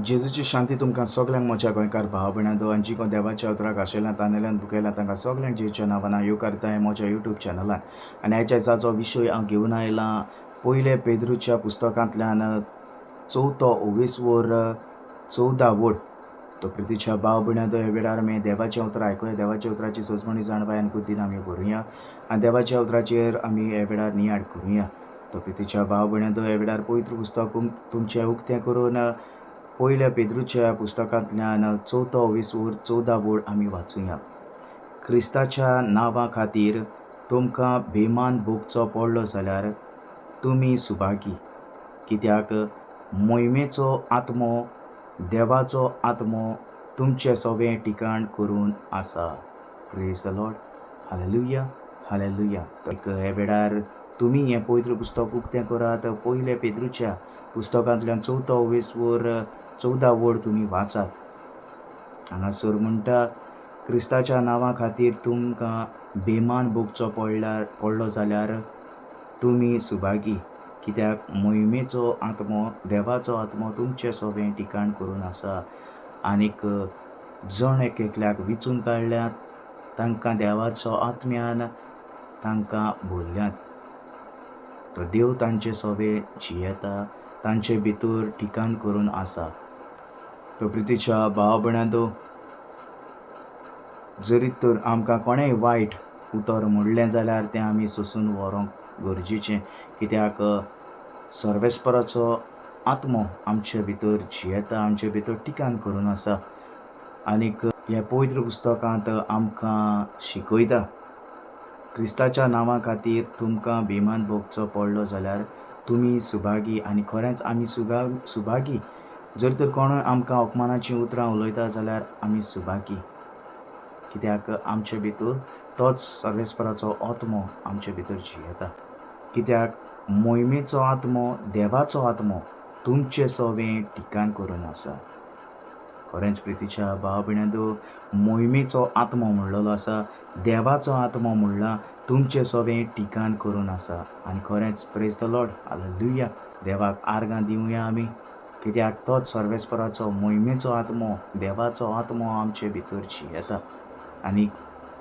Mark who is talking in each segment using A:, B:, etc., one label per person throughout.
A: जेजूची शांती तुमकां सगल्यांक म्हज्या गोंयकार भाव भयणांनो आनी जी कोण देवाच्या उतराक आशेल्या तानेल्यान भुकेल्या तांकां सगल्यांक जेजूच्या नांवान हांव येवकारतां म्हज्या युट्यूब चॅनलान. आनी आयच्या दिसाचो विशय हांव घेवन आयला पयले पेद्रूच्या पुस्तकांतल्यान चवथो ओवेसवर 14 वड. तो प्रितीच्या भाव भयणांनो, ह्या वेळार आमी देवाच्या उतरां आयकुया, देवाच्या उतराची सजमणी जाणवाय आनी बुद्दीन आमी भरुया आनी देवाच्या उतराचेर आमी ह्या वेळार नियाळ करुया. तो प्रितीच्या भाव भयणांनो, ह्या वेळार पवित्र पुस्तक तुमचें उक्तें करून पयल्या पेद्रूच्या पुस्तकांतल्यान चवथो ओवेसवर 14 वड आमी वाचुया. क्रिस्ताच्या नांवा खातीर तुमकां बेमान भोगचो पडलो जाल्यार तुमी सुभागी, कित्याक मोहिमेचो आत्मो देवाचो आत्मो तुमचे सवें ठिकाण करून आसा. Praise the Lord, hallelujah, hallelujah. ह्या वेळार तुमी हें पवित्र पुस्तक उक्तें करात, पयल्या पेद्रूच्या पुस्तकांतल्यान चवथो ओवेसवर 14 वड तुमी वाचात. हांगासर म्हणटा, क्रिस्ताच्या नांवा खातीर तुमकां बेमान भोगचो पडलो जाल्यार तुमी सुभागी, कित्याक मोहिमेचो आत्मो देवाचो आत्मो तुमचे सवें ठिकाण करून आसा. आनीक जण एक एकल्याक विचून काडल्यात, तांकां देवाचो आत्म्यान तांकां भरल्यात. तो देव तांचे सवे जियेता, तांचे भितर ठिकाण करून आसा. तो प्रितीच्या भाव भयणांनो, जरी तर आमकां कोणेंय वायट उतर म्हणलें जाल्यार तें आमी सोंसून व्हरूंक गरजेचें, कित्याक सर्वेस्पराचो आत्मो आमचे भितर जियेता, आमचे भितर ठिकाण करून आसा. आनीक ह्या पवित्र पुस्तकांत आमकां शिकयता, क्रिस्ताच्या नांवा खातीर तुमकां बेमान भोगचो पडलो जाल्यार तुमी सुभागी. आनी खरेंच आमी सुभागी. जर तर कोणूय आमकां अपमानाचीं उतरां उलयता जाल्यार आमी सुभागी, कित्याक आमचे भितर तोच सर्वेस्पराचो आत्मो आमचे भितर जियेता. कित्याक मोहिमेचो आत्मो देवाचो आत्मो तुमचे सवें ठिकाण करून आसा. खरेंच प्रितीच्या भाव भयणांनो, मोहिमेचो आत्मो म्हणलेलो आसा, देवाचो आत्मो म्हणला तुमचे सवें ठिकाण करून आसा. आनी खरेंच प्रेज the Lord, hallelujah. देवाक आर्गां दिवया आमी, कित्याक तोच सर्वेस्पराचो मोहिमेचो आत्मो देवाचो आत्मो आमचे भितर जियेता आनी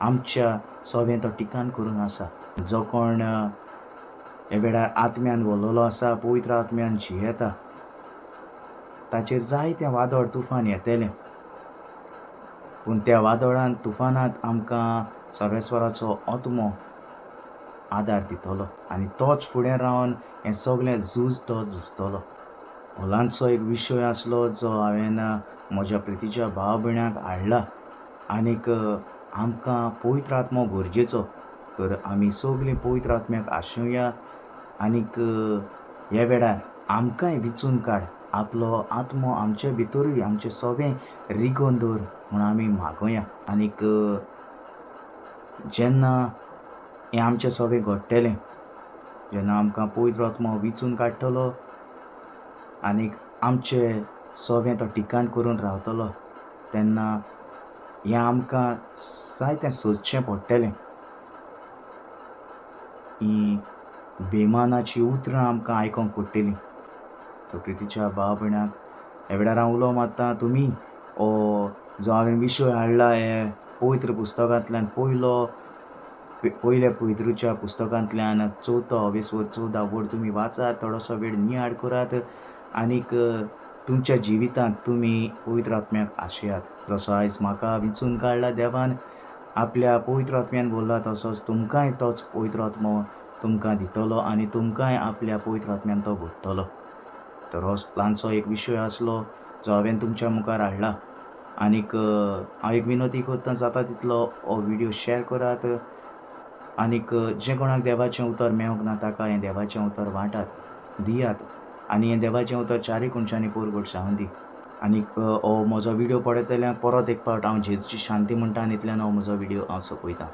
A: आमच्या सवें तो ठिकाण करून आसा. जो कोण ह्या वेळार आत्म्यान भरलेलो आसा, पवित्र आत्म्यान जियेता, ताचेर जायतें वादळ तुफान येतलें, पूण त्या वादळान तुफानांत आमकां सर्वेस्वराचो आत्मो आदार दितलो आनी तोच फुडें रावन हें सगळें झूज तो झुजतलो. हो ल्हानसो एक विशय आसलो जो हांवें म्हज्या प्रितीच्या भाव भयणाक हाडला. आनीक आमकां पवित्र आत्मो गरजेचो, तर आमी सगळीं पवित्र आत्म्याक आशेवया. आनीक ह्या वेळार आमकांय विचून काड, आपलो आत्मो आमचे भितरूय आमचे सवें रिगोवन दवर म्हूण आमी मागोया. आनीक जेन्ना हें आमचें सवें घडटलें, जेन्ना आमकां पवित्र आत्मो विचून काडटलो आनीक आमचे सवें तो ठिकाण करून रावतलो, तेन्ना हें आमकां जायतें सोदचें पडटलें. ही बेमानाची उतरां आमकां आयकोंक पडटलीं. तो प्रितीच्या भाव भयणाक ह्या वेळार हांव उलो मारता, तुमी हो जो हांवें विशय हाडला हे पवित्र पुस्तकांतल्यान पयल्या पेद्रूच्या पुस्तकांतल्यान चवथो ओवेसवर 14 वड तुमी वाचात, थोडोसो वेळ नियाळ करात आनीक तुमच्या जिवितांत तुमी पवित्र आत्म्याक आशयात. जसो आयज म्हाका विचून काडला देवान, आपल्या पवित्र आत्म्यान बोल्ला, तसोच तुमकांय तोच पवित्र आत्मो तुमकां दितलो आनी तुमकांय आपल्या पवित्र आत्म्यान तो भरतलो. तर हो ल्हानसो एक विशय आसलो जो हांवें तुमच्या मुखार हाडला. आनीक हांव एक विनवती करता, जाता तितलो हो विडियो शेअर करात आनीक जे कोणाक देवाचें उतर मेळोंक ना ताका हें देवाचें उतर वांटात, दियात आनी हें देवाचें उतर चारूय कोनशांनी परगट जावं दी. आनीक हो म्हजो विडियो पळयतल्यांक परत एक फावट हांव जेजूची शांती म्हणटा आनी इतल्यान हो म्हजो विडियो हांव सोंपयतां.